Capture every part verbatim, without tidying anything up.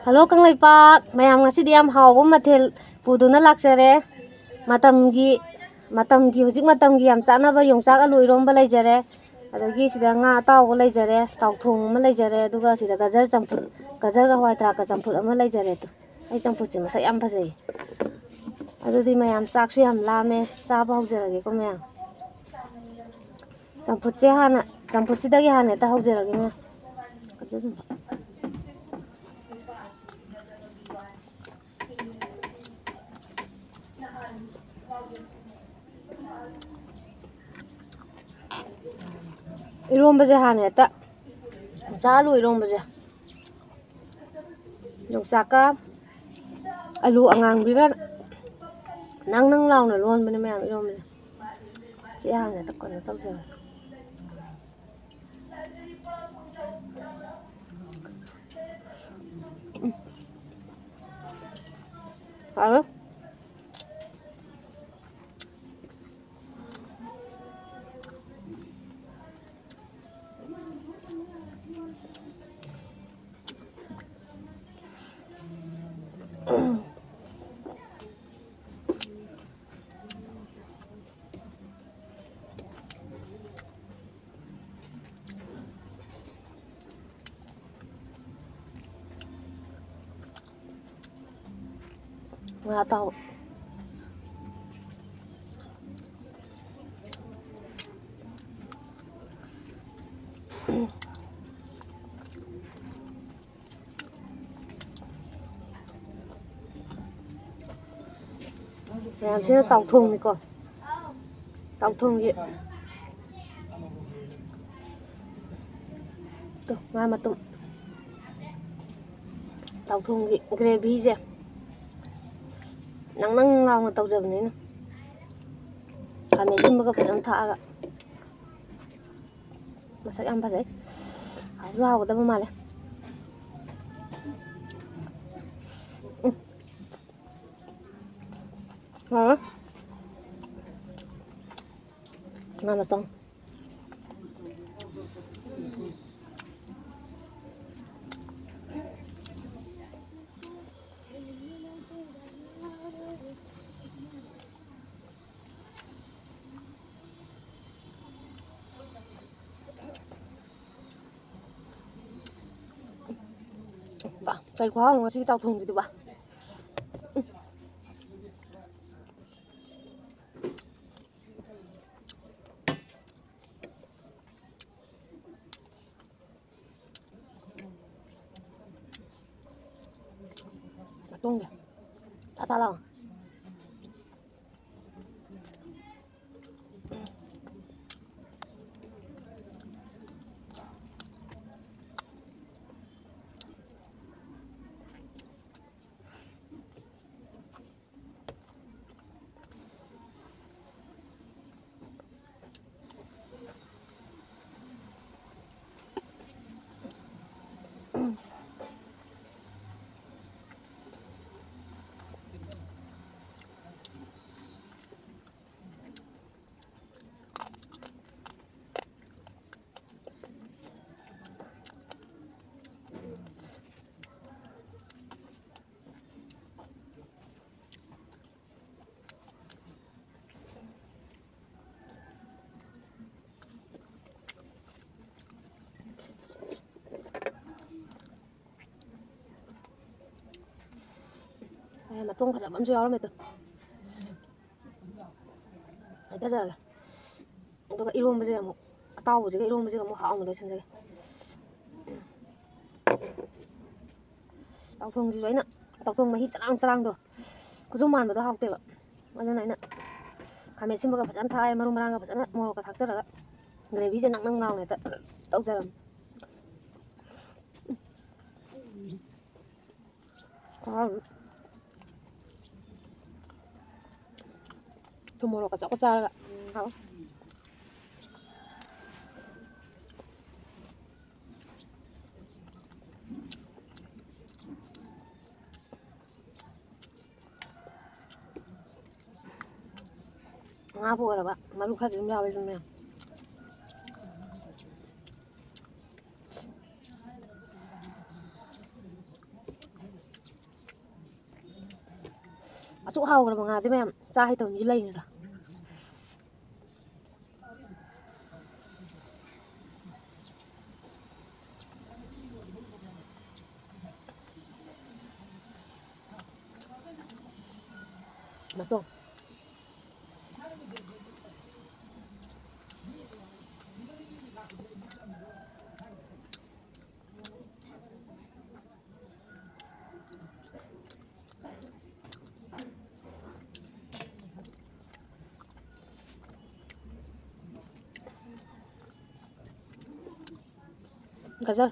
Hello Kangleipak ꯃꯌꯥꯝ, ꯉꯁꯤꯗꯤ ꯌꯥꯝ ꯍꯥꯎꯕ ꯃꯊꯦꯜ ꯄꯨꯗꯨꯅ ꯂꯥꯛꯆꯔꯦ꯫ ꯃꯇꯝꯒꯤ, ꯃꯇꯝꯒꯤ, ꯍꯧꯖꯤꯛ ꯃꯇꯝꯒꯤ ꯌꯥꯝ ꯆꯥꯅꯕ ꯌꯣꯡꯆꯥꯛ ꯑꯂꯨ ꯏꯔꯣꯝꯕ ꯂꯩꯖꯔꯦ꯫ ꯑꯗꯒꯤ ꯁꯤꯗ ꯉꯥ ꯑꯇꯥꯎꯕ ꯂꯩꯖꯔꯦ, ꯇꯥꯎꯊꯣꯡ ꯑꯃ ꯂꯩꯖꯔꯦ, ꯑꯗꯨꯒ ꯁꯤꯗ ꯒꯖꯔ ꯆꯝꯐꯨꯠ, ꯒꯖꯔꯒ ꯍꯋꯥꯏ ꯊ꯭ꯔꯥꯛꯀ ꯆꯝꯐꯨꯠ ꯑꯃ ꯂꯩꯖꯔꯦ꯫ ꯑꯗꯨ ꯑꯩ ꯆꯝꯐꯨꯠꯁꯦ ꯃꯁꯛ ꯌꯥꯝ ꯐꯖꯩ꯫ ꯑꯗꯨꯗꯤ ꯃꯌꯥꯝ ꯆꯥꯛꯁꯨ ꯌꯥꯝ ꯂꯥꯝꯃꯦ, ꯆꯥꯕ ꯍꯧꯖꯔꯒꯦꯀꯣ ꯃꯌꯥꯝ꯫ ꯆꯝꯐꯨꯠꯁꯦ ꯍꯥꯟꯅ, ꯆꯝꯐꯨꯠꯁꯤꯗꯒꯤ ꯍꯥꯟꯅ ꯍꯦꯛꯇ ꯍꯧꯖꯔꯒꯦ ꯃꯌꯥꯝ꯫ ꯏꯔꯣꯝꯕꯁꯦ ꯍꯥꯟꯅ ꯍꯦꯛꯇ ꯆꯥ ꯂꯣꯏ ꯏꯔꯣꯝꯕꯁꯦ꯫ ꯌꯣꯡꯆꯥꯛꯀ ꯑꯂꯨ ꯑꯉꯥꯡꯕꯤꯒ ꯅꯪ ꯅꯪ ꯂꯥꯎꯅ ꯂꯣꯟꯕꯅꯦ ꯃꯌꯥꯝ ꯏꯔꯣꯝꯕꯁꯦ꯫ ꯁꯤ ꯍꯥꯟꯅ ꯀꯩꯅꯣ ꯇꯧꯖꯔꯒꯦ꯫ ꯍꯥꯎꯋꯦ꯫ ꯉꯥ ꯑꯇꯥꯎꯕ꯫ ꯃꯌꯥꯝꯁꯤꯅ ꯇꯥꯎꯊꯣꯡꯅꯤꯀꯣ꯫ ꯇꯥꯎꯊꯣꯡꯒꯤ ꯇꯨ, ꯉꯥ ꯃꯇꯨꯝ꯫ ꯇꯥꯎꯊꯣꯡꯒꯤ ꯒ꯭ꯔꯦꯚꯤꯁꯦ ꯅꯪ ꯅꯪ ꯂꯥꯎꯅ ꯇꯧꯖꯕꯅꯤꯅ꯫ ꯈꯥꯃꯦꯟ ꯑꯁꯤꯟꯕꯒ ꯐꯖꯅ ꯊꯥꯛꯑꯒ꯫ ꯃꯁꯛ ꯌꯥꯝ ꯐꯖꯩ꯫ ꯍꯥꯎꯁꯨ ꯍꯥꯎꯒꯗꯕ ꯃꯥꯜꯂꯦ꯫ ꯎꯝ꯫ ꯍꯥꯎꯋꯦ꯫ ꯉꯥ ꯃꯇꯣꯡ꯫ ꯕꯥ, ꯀꯩ ꯈꯨꯍꯥꯎꯅꯣ ꯉꯁꯤꯒꯤ ꯇꯥꯎꯊꯣꯡꯁꯤꯗꯤ ꯕꯥ꯫ ꯃꯇꯨꯡꯗꯤ ꯊꯥ ꯊꯥ ꯂꯥꯎ꯫ ꯑꯦ, ꯃꯇꯣꯡ ꯐꯖꯕ ꯑꯃꯁꯨ ꯌꯥꯎꯔꯝꯃꯦ ꯑꯗꯣ꯫ ꯍꯥꯏꯊꯖꯔꯒꯦ꯫ ꯑꯗꯨꯒ ꯏꯔꯣꯝꯕꯁꯦ ꯑꯃꯨꯛ, ꯑꯇꯥꯎꯕꯁꯤꯒ ꯏꯔꯣꯝꯕꯁꯤꯒ ꯑꯃꯨꯛ ꯍꯥꯎꯅ ꯂꯣꯏꯁꯤꯟꯖꯒꯦ꯫ ꯇꯥꯎꯊꯣꯡꯁꯤꯁꯨ ꯑꯩꯅ, ꯇꯥꯎꯊꯣꯡ ꯃꯍꯤ ꯆꯔꯥꯡ ꯆꯔꯥꯡꯗꯣ, ꯈꯨꯖꯨꯝ ꯃꯥꯟꯕꯗꯣ ꯍꯥꯎꯇꯦꯕ꯫ ꯑꯗꯨꯅ ꯑꯩꯅ ꯈꯥꯃꯦꯟ ꯑꯁꯤꯟꯕꯒ ꯐꯖꯅ ꯊꯥꯛꯑꯦ, ꯃꯔꯨ ꯃꯔꯥꯡꯒ ꯐꯖꯅ ꯃꯣꯔꯣꯛꯀ ꯊꯥꯛꯆꯔꯒ, ꯒ꯭ꯔꯦꯚꯤꯁꯦ ꯅꯪ ꯅꯪ ꯂꯥꯎꯅ ꯍꯦꯛꯇ ꯇꯧꯖꯔꯝꯃꯦ꯫ ꯈꯨꯍꯥꯎꯗꯤ꯫ ꯊꯨꯝ ꯃꯣꯔꯣꯛꯀ ꯆꯞꯀ ꯆꯥꯔꯒ꯫ ꯎꯝ, ꯍꯥꯎꯋꯦ꯫ ꯉꯥꯕꯨ ꯑꯣꯏꯔꯕ ꯃꯔꯨ ꯈꯔꯗꯤ ꯑꯗꯨꯝ ꯌꯥꯎꯔꯦ ꯑꯗꯨꯝ ꯃꯌꯥꯝ꯫ ꯑꯁꯨꯛ ꯍꯥꯎꯈ꯭ꯔꯕ ꯉꯥꯁꯦ ꯃꯌꯥꯝ ꯆꯥ ꯍꯩꯇꯕ ꯃꯤꯁꯨ ꯂꯩꯔꯤꯅꯤꯗꯣ꯫ ꯅꯠꯇ꯭ꯔꯣ? ꯒꯖꯔ꯫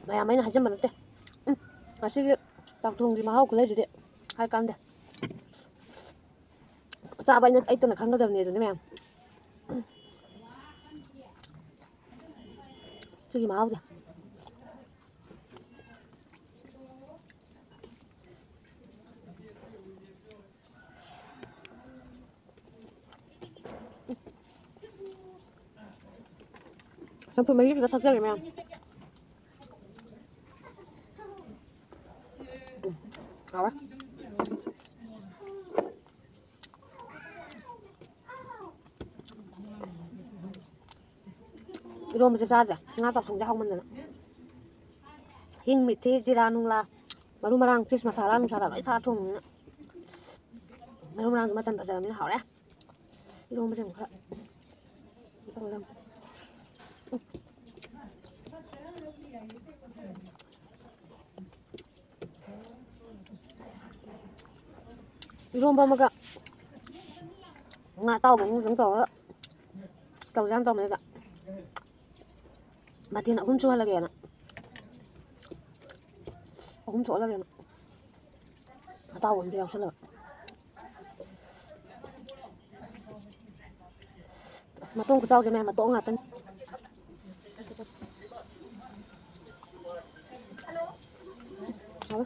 ꯃꯌꯥꯝ ꯑꯩꯅ ꯍꯥꯏꯖꯟꯕ ꯅꯠꯇꯦ꯫ ꯎꯝ, ꯉꯁꯤꯒꯤ ꯇꯥꯎꯊꯣꯡꯒꯤ ꯃꯍꯥꯎ ꯈꯨꯂꯩꯁꯤꯗꯤ ꯍꯥꯏ ꯀꯥꯟꯗꯦ꯫ ꯆꯥꯕ ꯑꯩꯅ ꯑꯩꯇꯅ ꯈꯪꯒꯗꯕꯅꯦ ꯑꯗꯨꯅꯦ ꯃꯌꯥꯝ꯫ ꯁꯤꯒꯤ ꯃꯍꯥꯎꯁꯦ꯫ ꯆꯝꯐꯨꯠ ꯃꯍꯤ ꯈꯤꯇ ꯊꯛꯆꯒꯦ ꯃꯌꯥꯝ꯫ ꯎꯝ, ꯍꯥꯎꯔꯦ꯫ ꯏꯔꯣꯝꯕꯁꯦ ꯆꯥꯗ꯭ꯔꯦ꯫ ꯉꯥ ꯆꯥꯛꯊꯣꯡꯁꯦ ꯍꯥꯎꯃꯟꯗꯅ꯫ ꯍꯤꯡ ꯃꯤꯊꯤ, ꯖꯤꯔꯥ ꯅꯨꯡꯂꯥ, ꯃꯔꯨ ꯃꯔꯥꯡ, ꯐꯤꯁ ꯃꯁꯥꯂꯥ ꯅꯨꯡꯁꯥꯂꯥ ꯂꯣꯏ ꯊꯥꯛꯑ ꯊꯣꯡꯕꯅꯤꯅ꯫ ꯃꯔꯨ ꯃꯔꯥꯡꯁꯨ ꯃꯆꯜ ꯐꯖꯔꯕꯅꯤꯅ ꯍꯥꯎꯔꯦ꯫ ꯏꯔꯣꯝꯕꯁꯦ ꯑꯃꯨꯛ ꯈꯔ ꯇꯧꯔꯗꯝꯅꯤ꯫ ꯏꯔꯣꯝꯕ ꯑꯃꯒ ꯉꯥ ꯑꯇꯥꯎꯕ ꯑꯃꯒ ꯑꯗꯨꯝ ꯇꯧꯔꯒ ꯇꯧꯁꯤꯔꯥꯅ ꯇꯧꯅꯦꯕ꯫ ꯃꯊꯦꯜ ꯑꯍꯨꯝ ꯁꯨꯍꯜꯂꯒꯦꯅ꯫ ꯑꯍꯨꯝ ꯊꯣꯛꯍꯜꯂꯒꯦꯅ꯫ ꯑꯇꯥꯎꯕ ꯑꯝꯇ ꯌꯥꯎꯁꯜꯂꯕ꯫ ꯑꯁ, ꯃꯇꯣꯡ ꯈꯨꯆꯥꯎꯁꯦ ꯃꯌꯥꯝ ꯃꯇꯣꯡ ꯉꯥꯛꯇꯅꯤ꯫ ꯍꯥꯎꯋꯦ꯫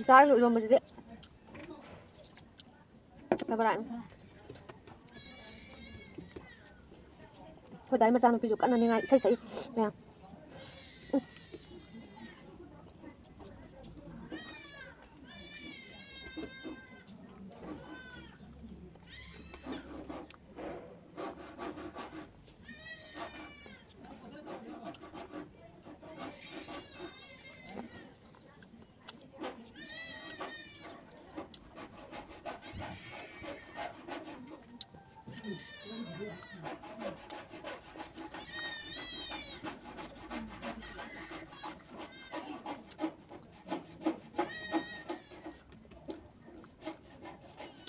ꯆꯥꯔꯨ ꯏꯔꯣꯝꯕꯁꯤꯗꯤ ꯐꯕꯔꯥꯅꯤ꯫ ꯑꯩꯈꯣꯏ ꯗꯥꯏ ꯃꯆꯥꯅꯨꯄꯤꯁꯨ ꯀꯟꯅ ꯅꯤꯡꯉꯥꯏ ꯏꯁꯩ ꯁꯛꯏ ꯃꯌꯥꯝ꯫ ꯎꯝ꯫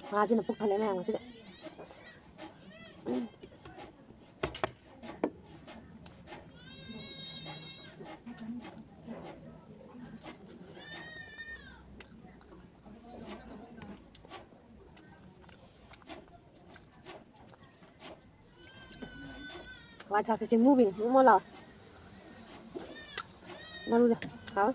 ꯉꯥꯁꯤꯅ ꯄꯨꯛ ꯊꯜꯂꯦ ꯃꯌꯥꯝ ꯉꯁꯤꯗꯤ꯫ ꯍꯋꯥꯏ ꯊ꯭ꯔꯥꯛꯁꯦ ꯆꯤꯡꯃꯨꯕꯤꯅꯤ, ꯃꯣꯟ ꯃꯣꯟ ꯂꯥꯎ꯫ ꯃꯔꯨꯁꯦ ꯍꯥꯎꯋꯦ꯫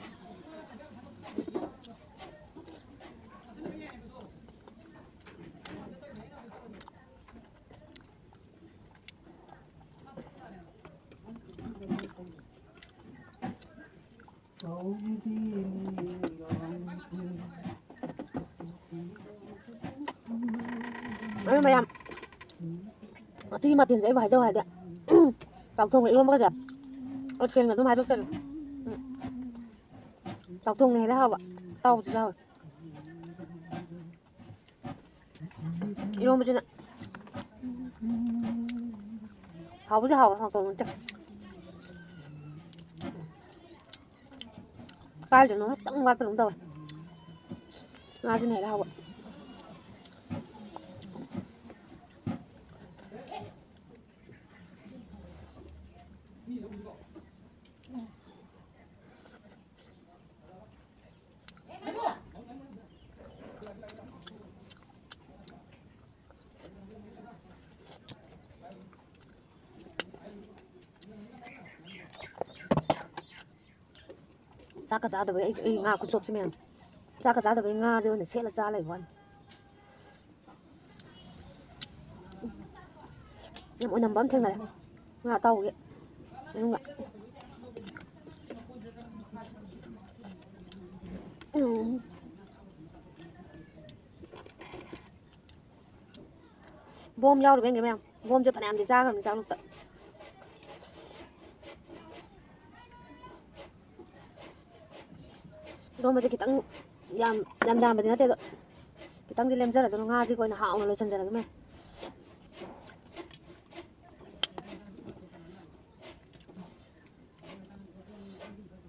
ꯑꯗꯨ ꯃꯌꯥꯝ, ꯉꯁꯤꯒꯤ ꯃꯊꯦꯜꯁꯦ ꯑꯩꯕꯨ ꯍꯥꯏꯖꯧ ꯍꯥꯏꯔꯗꯤ, ꯆꯝꯊꯣꯡꯒ ꯏꯔꯣꯝꯕꯒꯁꯦ ꯑꯩ ꯁꯦꯡꯅ ꯑꯗꯨꯝ ꯍꯥꯏꯗꯣꯛꯆꯒꯦ꯫ ꯎꯝ꯫ ꯆꯝꯊꯣꯡꯅ ꯍꯦꯟꯅ ꯍꯥꯎꯕ, ꯑꯇꯥꯎꯕꯁꯨ ꯌꯥꯎꯋꯦ꯫ ꯏꯔꯣꯝꯕꯁꯤꯅ ꯍꯥꯎꯕꯨꯗꯤ ꯍꯥꯎꯕ, ꯍꯥꯎꯇꯕ ꯅꯠꯇꯦ꯫ ꯀꯥꯏꯗꯅꯣ ꯈꯤꯇꯪ ꯋꯥꯠꯄꯗꯧ ꯇꯧꯋꯦ꯫ ꯉꯥꯁꯤꯅ ꯍꯦꯟꯅ ꯍꯥꯎꯕ꯫ ꯆꯥꯛꯀ ꯆꯥꯗꯕꯩ ꯑꯩ, ꯑꯩ ꯉꯥ ꯈꯨꯆꯣꯞꯁꯦ ꯃꯌꯥꯝ꯫ ꯆꯥꯛꯀ ꯆꯥꯗꯕꯩ ꯉꯥꯁꯦ ꯑꯣꯏꯅ ꯁꯦꯠꯂ ꯆꯥ ꯂꯩꯕ ꯋꯥꯅꯤ꯫ ꯌꯥꯝ ꯑꯣꯏꯅꯝꯕ ꯑꯃ ꯊꯦꯡꯅꯔꯦ꯫ ꯉꯥ ꯑꯇꯥꯎꯕꯒꯤ ꯃꯅꯨꯡꯗ꯫ ꯎꯝ꯫ ꯕꯣꯝ ꯌꯥꯎꯔꯤꯕ ꯌꯦꯡꯒꯦ ꯃꯌꯥꯝ꯫ ꯕꯣꯝꯁꯦ ꯐꯅꯌꯥꯝꯗꯤ ꯆꯥꯈ꯭ꯔꯕꯅꯤ ꯆꯥꯛꯂꯨꯛꯇ꯫ ꯏꯔꯣꯝꯕꯁꯦ ꯈꯤꯇꯪ ꯌꯥꯝ, ꯌꯥꯝ ꯌꯥꯝꯕꯗꯤ ꯅꯠꯇꯦ ꯑꯗꯣ, ꯈꯤꯇꯪꯗꯤ ꯂꯦꯝꯖꯔꯁꯅꯨ꯫ ꯉꯥꯁꯤꯒ ꯑꯣꯏꯅ ꯍꯥꯎꯅ ꯂꯣꯏꯁꯤꯟꯖꯔꯒꯦ ꯃꯌꯥꯝ꯫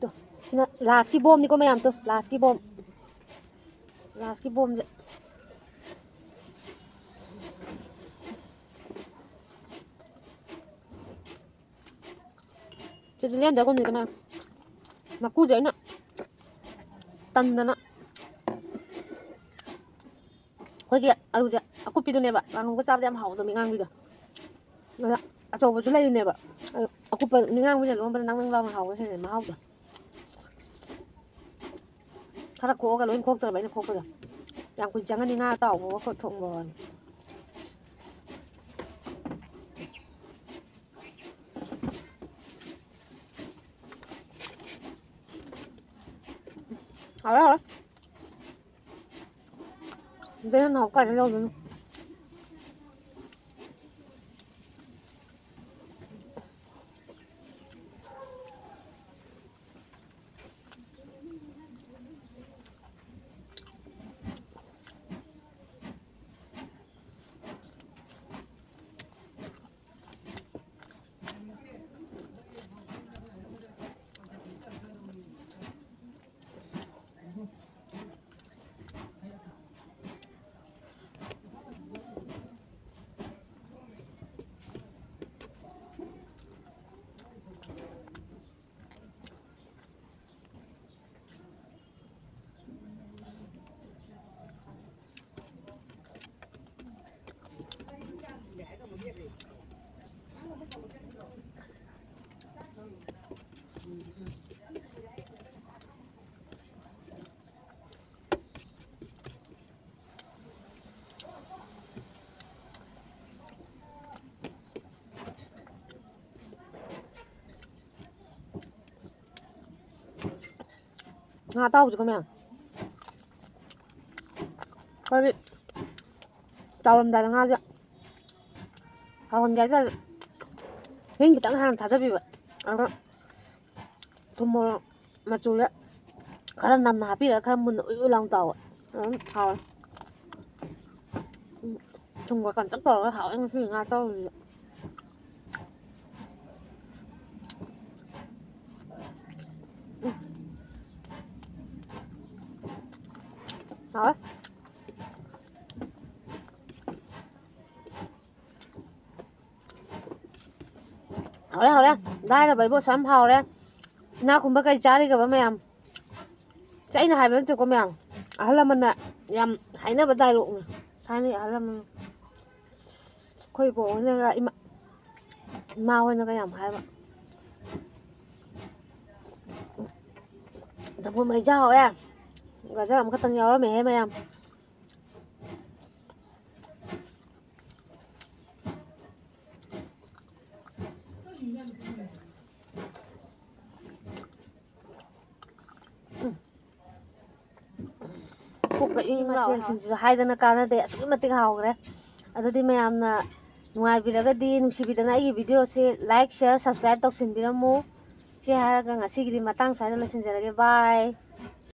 ꯇꯣ, ꯁꯤꯅ ꯂꯥꯁꯀꯤ ꯕꯣꯝꯅꯤꯀꯣ ꯃꯌꯥꯝ, ꯇꯣ, ꯂꯥꯁꯀꯤ ꯕꯣꯝ꯫ ꯂꯥꯁꯀꯤ ꯕꯣꯝꯁꯦ꯫ ꯁꯤꯗꯤ ꯂꯦꯝꯗꯒꯨꯝꯅꯤꯗꯅ꯫ ꯃꯀꯨꯁꯦ ꯑꯩꯅ ꯇꯟꯗꯅ꯫ ꯑꯩꯈꯣꯏꯒꯤ ꯑꯂꯨꯁꯦ ꯑꯀꯨꯞꯄꯤꯗꯨꯅꯦꯕ ꯀꯥꯡꯍꯧꯒ ꯆꯥꯕꯗ ꯌꯥꯝ ꯍꯥꯎꯕꯗꯣ, ꯃꯤꯉꯥꯡꯕꯤꯗꯣ꯫ ꯑꯗ ꯑꯆꯧꯕꯁꯨ ꯂꯩꯔꯤꯅꯦꯕ꯫ ꯑꯗꯣ ꯑꯀꯨꯞꯄ ꯃꯤꯉꯥꯡꯕꯤꯅ ꯂꯣꯟꯕꯗ ꯅꯪ ꯅꯪ ꯂꯥꯎꯅ ꯍꯥꯎꯕ ꯍꯦꯜꯂꯦ ꯃꯍꯥꯎꯗꯣ꯫ ꯈꯔ ꯈꯣꯛꯑꯒ ꯂꯣꯏ ꯈꯣꯛꯇ꯭ꯔꯕ ꯑꯩꯅ ꯈꯣꯛꯄꯗꯣ꯫ ꯌꯥꯝ ꯀꯨꯏꯅ ꯆꯪꯉꯅꯤ ꯉꯥ ꯑꯇꯥꯎꯕꯒ ꯈꯣꯠ ꯊꯣꯡꯕ ꯍꯥꯏꯅ꯫ ꯍꯥꯎꯔꯦ, ꯍꯥꯎꯔꯦ꯫ ꯑꯗꯩ ꯍꯦꯟꯅ ꯍꯥꯎ ꯀꯥꯏꯗ ꯌꯧꯗꯣꯏꯅꯣ? ꯉꯥ ꯑꯇꯥꯎꯕꯁꯦ ꯀꯃꯥꯏꯅ? ꯑꯩꯈꯣꯏꯗꯤ ꯇꯥꯎꯔꯝꯗꯥꯏꯗ ꯉꯥꯁꯦ ꯍꯥꯎꯍꯟꯒꯦ ꯍꯥꯏꯇꯥꯔꯦ꯫ ꯍꯤꯡ ꯈꯤꯇꯪ ꯍꯥꯟꯅ ꯊꯥꯗꯕꯤꯕ꯫ ꯑꯗꯨꯒ ꯊꯨꯝ ꯃꯣꯔꯣꯛ ꯃꯆꯨꯗ ꯈꯔ ꯅꯝꯅ ꯍꯥꯞꯄꯤꯔꯒ ꯈꯔ ꯃꯨꯟꯅ ꯎꯏ ꯎꯏ ꯂꯥꯎꯅ ꯇꯥꯎꯕ꯫ ꯑꯗꯨꯝ ꯍꯥꯎꯔꯦ꯫ ꯎꯝ, ꯊꯨꯝꯒ ꯀꯟꯇꯛ ꯇꯧꯔꯒ ꯍꯥꯎꯋꯦ ꯉꯁꯤꯒꯤ ꯉꯥ ꯑꯇꯥꯎꯕꯁꯤꯁꯨ꯫ ꯎꯝ꯫ ꯍꯥꯎꯋꯦ꯫ ꯍꯥꯎꯔꯦ, ꯍꯥꯎꯔꯦ꯫ ꯂꯥꯏꯔꯕ ꯏꯕꯣ, ꯑꯁꯨꯛ ꯌꯥꯝ ꯍꯥꯎꯔꯦ꯫ ꯏꯅꯥꯛ ꯈꯨꯟꯕ ꯀꯩ ꯆꯥꯔꯤꯒꯕ ꯃꯌꯥꯝ? ꯁꯤ ꯑꯩꯅ ꯍꯥꯏꯕ ꯅꯠꯇꯦꯀꯣ ꯃꯌꯥꯝ꯫ ꯑꯍꯜ ꯂꯃꯟꯅ ꯌꯥꯝ ꯍꯥꯏꯅꯕ ꯗꯥꯏꯂꯣꯛꯅꯤ꯫ ꯊꯥꯏꯅꯒꯤ ꯑꯍꯜ ꯂꯃꯟ꯫ ꯑꯩꯈꯣꯏ ꯕꯣꯛ ꯍꯣꯏꯅꯒ, ꯏꯃꯥ, ꯏꯃꯥ ꯍꯣꯏꯅꯒ ꯌꯥꯝ ꯍꯥꯏꯕ꯫ ꯆꯝꯐꯨꯠ ꯃꯍꯤꯁꯨ ꯍꯥꯎꯋꯦ꯫ ꯒꯖꯔ ꯑꯃꯈꯛꯇꯪ ꯌꯥꯎꯔꯝꯃꯦꯍꯦ ꯃꯌꯥꯝ꯫ ꯄꯨꯛꯀ ꯏꯪ ꯂꯥꯎꯔꯦ꯫ ꯃꯊꯦꯜꯁꯤꯡꯁꯤꯁꯨ ꯍꯥꯏꯗꯅ ꯀꯥꯟꯅꯗꯦ, ꯑꯁꯨꯛꯀꯤ ꯃꯇꯤꯛ ꯍꯥꯎꯈ꯭ꯔꯦ꯫ ꯑꯗꯨꯗꯤ ꯃꯌꯥꯝꯅ ꯅꯨꯡꯉꯥꯏꯕꯤꯔꯒꯗꯤ ꯅꯨꯡꯁꯤꯕꯤꯗꯅ ꯑꯩꯒꯤ video ꯁꯦ like, share, subscribe ꯇꯧꯁꯤꯟꯕꯤꯔꯝꯃꯨ꯫ ꯁꯤ ꯍꯥꯏꯔꯒ ꯉꯁꯤꯒꯤꯗꯤ ꯃꯇꯥꯡ ꯁ꯭ꯋꯥꯏꯗ ꯂꯣꯏꯁꯤꯟꯖꯔꯒꯦ꯫ Bye꯫